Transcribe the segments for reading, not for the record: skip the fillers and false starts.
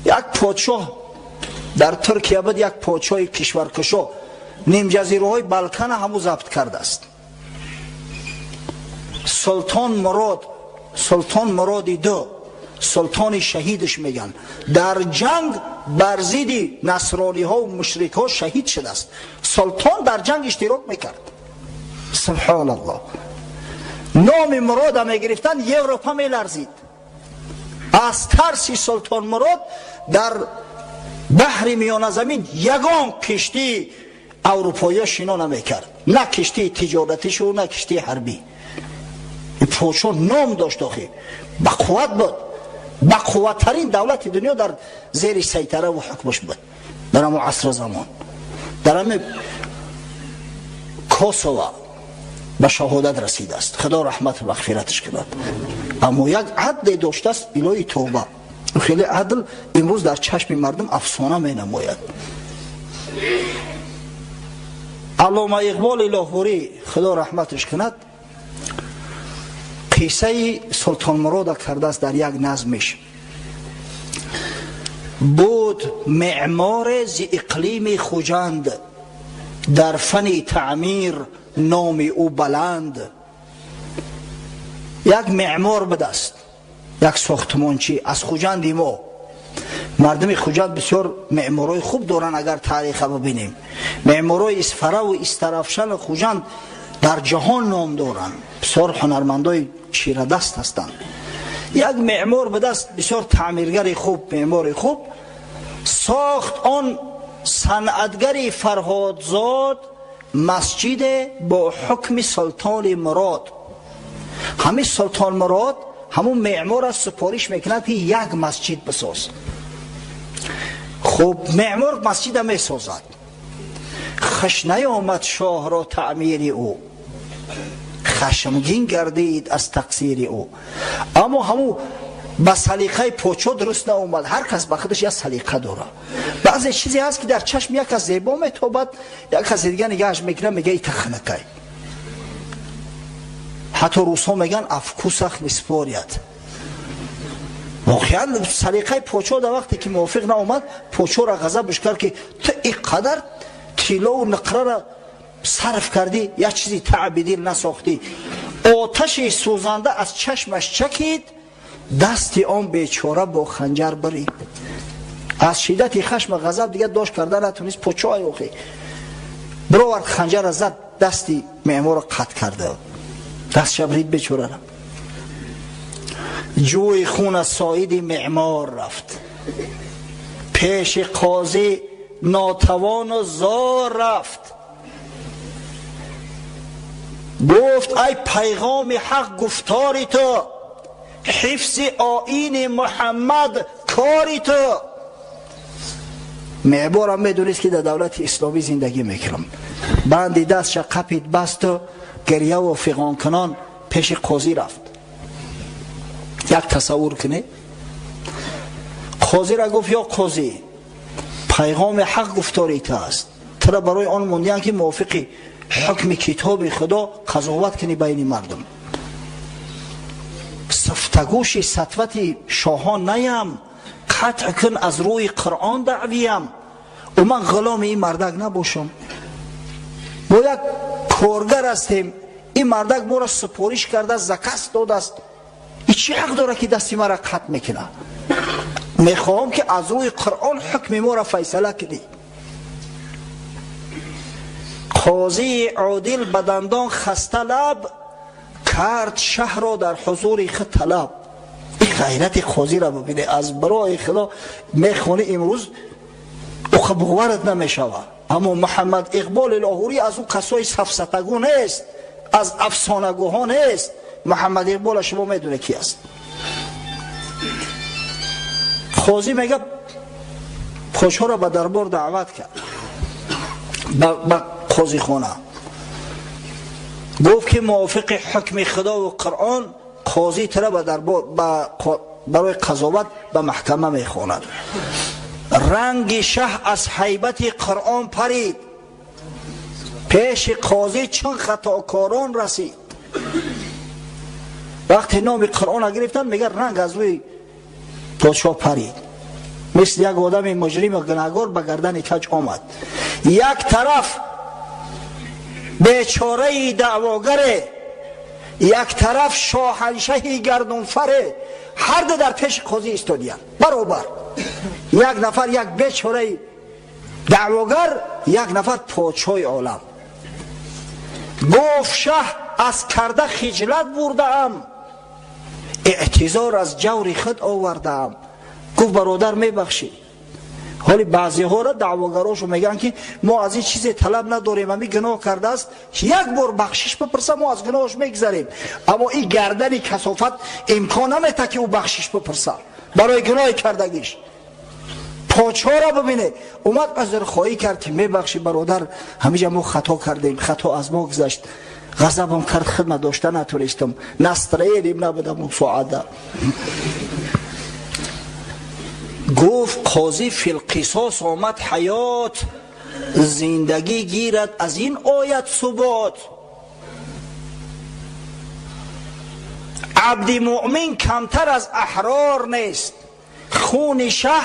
Як подшоҳ дар Туркия буд, як подшоҳи кишваркушо, нимҷазираҳои Балкана ҳаму забт кардааст. Султон Мурод, Султон Муроди ду, султони шаҳидаш меган. Дар ҷанг бар зидди насрониҳо ва мушрикҳо шаҳид шудааст. Султон дар ҷанг иштирок мекард. Субҳоналлоҳ. Номи Мурода мегирифтанд, Европа меларзид. Аз тарси Султон Мурод дар баҳри Миёназамин ягон киштии аврупоиё шино намекард. На киштии тиҷоратишу, на киштии ҳарбӣ. Подшоҳ ном дошт, охи ба қувват буд, ба қувваттарин давлати дунё дар зери сайтара ва ҳукмаш буд дар ҳамон асру замон. Дар ҳами Косова ба шаҳодат расидааст, Худо раҳмату мағфираташ кунад. Аммо як адле доштааст, илоҳи тавба. Хеле адл имрӯз дар чашми мардум афсона менамояд. Аллома Иқболи Лоҳурӣ, Худо раҳматаш кунад, қиссаи Султонмурода кардааст дар як назмиш. Буд меъморе зи иқлими Хуҷанд, дар фани таъмир номи ӯ баланд. Як меъмор будааст, як сохтмончӣ аз Хуҷанди мо. Мардуми Хуҷанд бисёр меъморҳои хуб доранд. Агар тариха бибинем, меъморҳои Исфараву Истарафшану Хуҷанд дар ҷаҳон ном доранд, бисёр ҳунармандои чирадаст ҳастанд. Як меъмор будааст, бисёр таъмиргари хуб, меъмори хуб. Сохт он санъатгари Фарҳодзод масҷиде бо ҳукми Султони Мурод. Ҳамин Султон Мурод ҳамун меъморро супориш мекунад, ки як масҷид бисоз. Хуб, меъмор масҷида месозад. Хуш наёмад шоҳро таъмири ӯ, хашмгин гардид аз тақсири ӯ. Аммо ҳамун ба салиқаи подшоҳ дуруст наомад. Ҳар кас ба худаш як салиқа дорад. Баъзе чизе ҳаст, ки дар чашми як кас зебо метобад, як касе дига нигаҳаш мекунад, мега: «Ита хунукай». Ҳатто русҳо меган: «О вкусах не спорят». Воқеан, салиқаи подшоҳ дар вақте ки мувофиқ наомад, подшоҳро ғазабш кард, ки ту ин қадар тиллову нуқрара сарф кардӣ, як чизи таъби дил насохтӣ. Оташи сӯзанда аз чашмаш чакид, дасти он бечора бо ханҷар барид. Аз шиддати хашма ғазаб дигар дошт карда натунист подшоҳ. Охи бировард ханҷара, зад, дасти меъморро қатъ карда, дастша брид бечорара. Ҷӯи хун аз соиди меъмор рафт, пеши қозӣ нотавону зор рафт. Гуфт: «Ай пайғоми ҳақ гуфтори ту, ҳифзи оини Муҳаммад кори ту». Меъморам медонист, ки дар давлати исломӣ зиндагӣ мекунам. Банди дастша қапид, басту гирьяву фиғонкунон пеши қозӣ рафт. Як тасаввур кунед. Қозира гуфт: «Ё қозӣ, пайғоми ҳақ гуфтори ту аст, тура барои он мондиям, ки мувофиқи ҳукми китоби Худо қазоват кунӣ байни мардум. Сафтагӯши сатвати шоҳон наям, қатъ кун аз рӯи Қуръон даъвиям. Ӯ ман ғуломи ин мардак набошам. Мо як коргар ҳастем, ин мардак моро супориш кардааст, заказ додааст. И чӣ ҳақ дорад, ки дасти маро қатъ мекунад? Мехоҳам, ки аз рӯи Қуръон ҳукми моро файсала кунӣ». Қозии одил ба дандон хаста лаб кард, шаҳрро дар ҳузури худ талаб. Ин ғайрати қозиро бибине, аз барои Худо. Мехонӣ имрӯз, ӯ боварат намешавад. Аммо Муҳаммад Иқболи Лоҳурӣ аз ӯ касои сафсатагӯ нест, аз афсонагӯҳо нест. Муҳаммад Иқбола шумо медонед, ки аст. Қозӣ мега, подшоҳро ба дарбор даъват кард, ба қозихона. Гуфт, ки мувофиқи ҳукми Худову Қуръон қозӣ тура ба дарбор барои қазоват ба маҳкама мехонад. Ранги шаҳ аз ҳайбати Қуръон парид, пеши қозӣ чун хатокорон расид. Вақте номи Қуръона гирифтанд, мега, ранг аз рӯи подшоҳ парид. Мисли як одами муҷриму гунаҳгор ба гардани каҷ омад. Як тараф бечораи даъвогаре, як тараф шоҳаншаҳи гардунфаре, ҳар ду дар пеши қозӣ истодиянд баробар. Як нафар як бечораи даъвогар, як нафар подшоҳи олам. Гуфт шаҳ аз карда хиҷлат бурдаам, эътизор аз ҷаври худ овардаам. Гуфт бародар мебахшӣ. Ҳоли баъзеҳоро даъвогарошо мегӯянд ки мо аз ин чизе талаб надорем, ҳамин гуноҳ кардааст, як бор бахшиш бипурса, мо аз гуноҳаш мегзарем. Аммо ин гардани касофат имкон намета ки ӯ бахшиш бипурса барои гуноҳи кардагиш. Подшоҳро бибине, омад узрхоҳӣ кард ки мебахшӣ бародар, ҳамиҷа мо хато кардем, хато аз мо гузашт, ғазабам кард, хидмат дошта натонистам, настроением набудам он соата. Гуфт қозӣ филқисос омад ҳаёт, зиндагӣ гирад аз ин оят субот. Абди муъмин камтар аз аҳрор нест, хуни шаҳ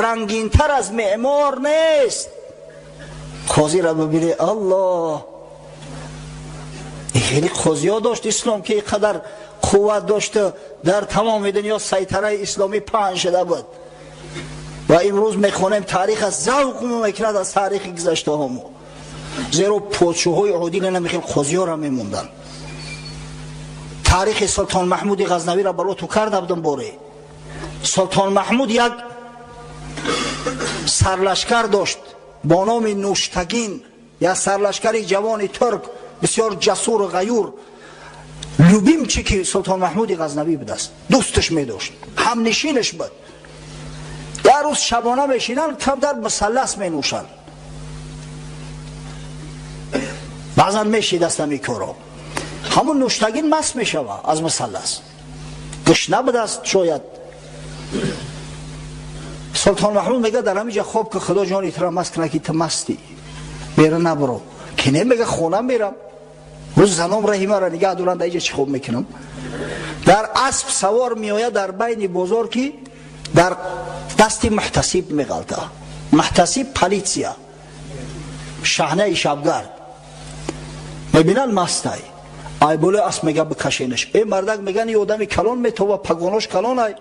рангинтар аз меъмор нест. Қозиро бибине, аллоҳ, хеле қозиҳо дошт ислом ки қадар қувват дошта, дар тамоми дунё сайтараи исломӣ паҳн шуда буд. Ва имрӯз мехонем таърих аз завқ мекунад аз таърихи гузаштаҳомо, зеро подшоҳҳои одил намехел қозиҳоро мемонданд. Таърихи Султон Маҳмуди Ғазнавиро баро ту карда будам боре. Султон Маҳмуд як сарлашкар дошт бо номи Нуштагин, як сарлашкари ҷавони турк, бисёр ҷасуру ғаюр, любимчики Султон Маҳмуди Ғазнавӣ будааст, дӯсташ медошт, ҳамнишинаш буд. Як рӯз шабона мешинанд, камтар мусаллас менӯшанд, баъзан мешидаст ҳамин коро. Ҳамун Нуштагин маст мешава аз мусаллас, гушна будааст шояд. Султон Маҳмуд мега дар ҳамин ҷа хоб ки худо ҷони тура маст кунад ки ту мастӣ, бера набро. Ки не, мега хона мерам, рӯз заном раҳимаро нигаҳ доранд, дар иҷа чӣ хоб мекунам. Дар асп савор меояд дар байни бозор ки дар дасти муҳтасиб меғалта. Муҳтасиб полиция, шаҳнаи шабгард. Мебинанд мастай, ай болои асп мега бикашенаш. Э мардак меган ин одами калон метова, пагонош калон ай.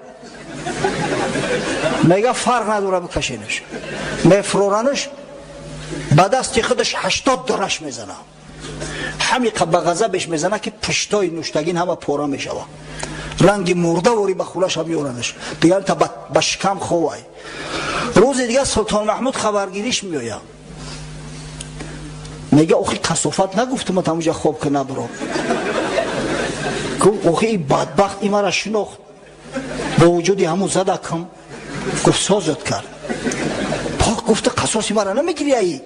Мега фарқ надора, бикашенаш. Мефроранаш, ба дасти худаш 80 дораш мезана. Ҳамиқа ба ғазабеш мезана ки пуштои Нуштагин ҳама пора мешава. Ранги мурдавори ба хулаша меорадаш. Дигар та ба шикам ховай. Рӯзи дигар Султон Маҳмуд хабаргириш меояд. Мега охи касофат нагуфтам ҳамуҷа хоб ки набро. Гуфт охи ин бадбахт имара шинохт, бо вуҷуди ҳамун задакам. Гуфт созат кард. Пок гуфта қасоси мара намегири ай.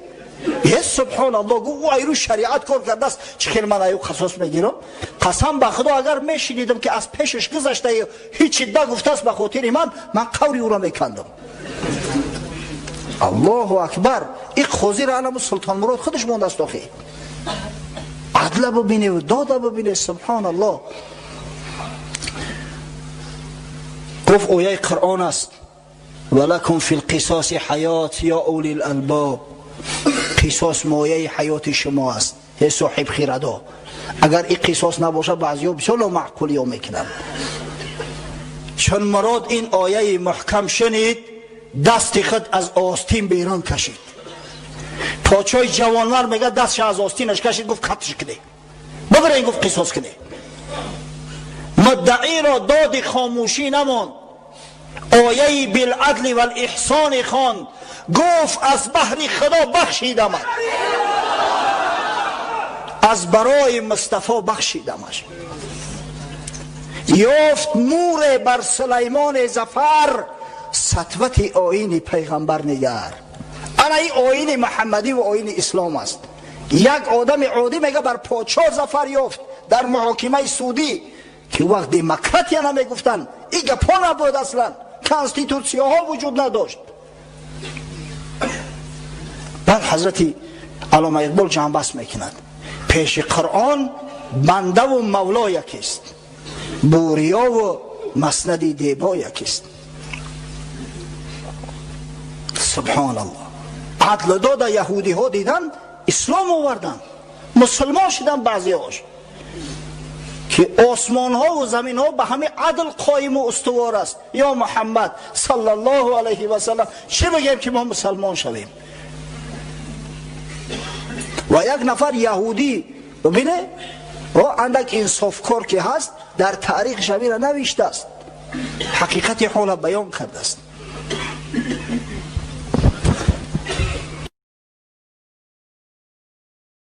Е субҳоналлоҳ, гуфт ӯ айрӯ шариат кор кардааст, чӣ хел ман аю қасос мегирам? Қасам ба худо агар мешинидам ки аз пешаш гузашта ҳичи нагуфтааст ба хотири ман, ман қаври ӯро мекандам. Аллоҳу акбар. Ин қозиро анаму Султон Мурод худаш мондааст охи. Адла бибине, дода бибине, субҳоналлоҳ. Гуфт ояи Қуръон аст: ва лакум фи лқисоси ҳаёт ё ули лалбоб. Қисос мояи ҳаёти шумо аст, ҳе соҳиб хирадо. Агар ин қисос набошад, баъзиҳо бисёр номаъқулиё мекунанд. Чун Мурод ин ояи муҳкам шунид, дасти худ аз остин берун кашид. Подшоҳи ҷавонмард мега дастша аз остинаш кашид, гуфт катш куне, бибарен, гуфт қисос куне. Муддаиро доди хомӯшӣ намонд, ояи билъадли валиҳсони хонд. Гуфт аз баҳри худо бахшидамат, аз барои Мустафо бахшидамаш. Ёфт муре бар Сулаймони зафар, сатвати оини пайғамбар нигар. Ана ин оини муҳаммадӣ ва оини ислом аст. Як одами оддӣ мега бар подшоҳ зафар ёфт дар муҳокимаи судӣ, ки вақт демократия намегуфтанд, ин гапҳо набуд аслан, конститутсияҳо вуҷуд надошт. Баъд ҳазрати Аллома Иқбол ҷанбаст мекунад: пеши Қуръон бандаву мавло якист, буриёву маснади дебо якист. Субҳоналлоҳ. Адл дода яҳудиҳо дидан, ислом овардан, мусулмон шудан баъзеҳош, ки осмонҳо ва заминҳо ба ҳамин адл қоиму устувор аст. Ё Муҳаммад саллаллоҳу алайҳи васаллам, чӣ бигем, ки мо мусалмон шавем? Ва як нафар яҳудӣ бибине, о андак инсофкор ки ҳаст, дар таърихаш ҳамина навиштааст, ҳақиқати ҳола баён кардааст.